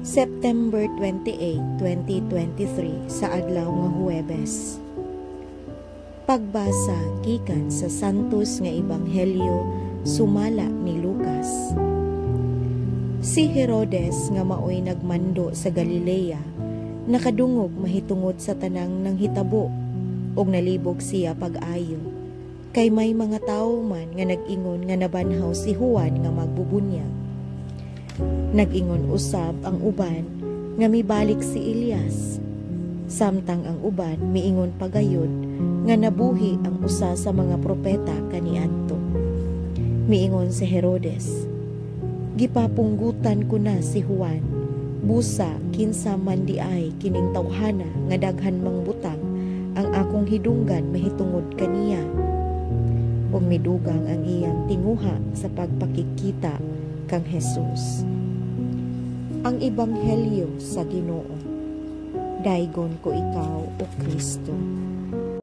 September 28, 2023, sa adlaw nga Huwebes. Pagbasa gikan sa Santos nga Ebanghelyo sumala ni Lucas. Si Herodes nga maoy nagmando sa Galilea nakadungog mahitungod sa tanang nanghitabo ug nalibog siya pag-ayo. Kay may mga tawo man nga nag-ingon nga nabanhaw si Juan nga magbubunyag. Nag-ingon usab ang uban nga mibalik si Elias. Samtang ang uban miingon pagayod nga nabuhi ang usa sa mga propeta kaniadto. Miingon si Herodes, "Gipapunggutan ko na si Juan. Busa kinsa man diay kining tawhana nga daghan mang butang ang akong hidunggan mahitungod kaniya?" Ug midugang ang iyang tinguha sa pagpakikita kang Jesus. Ang Ebanghelyo sa Ginoo. Daygon ko ikaw, O Kristo.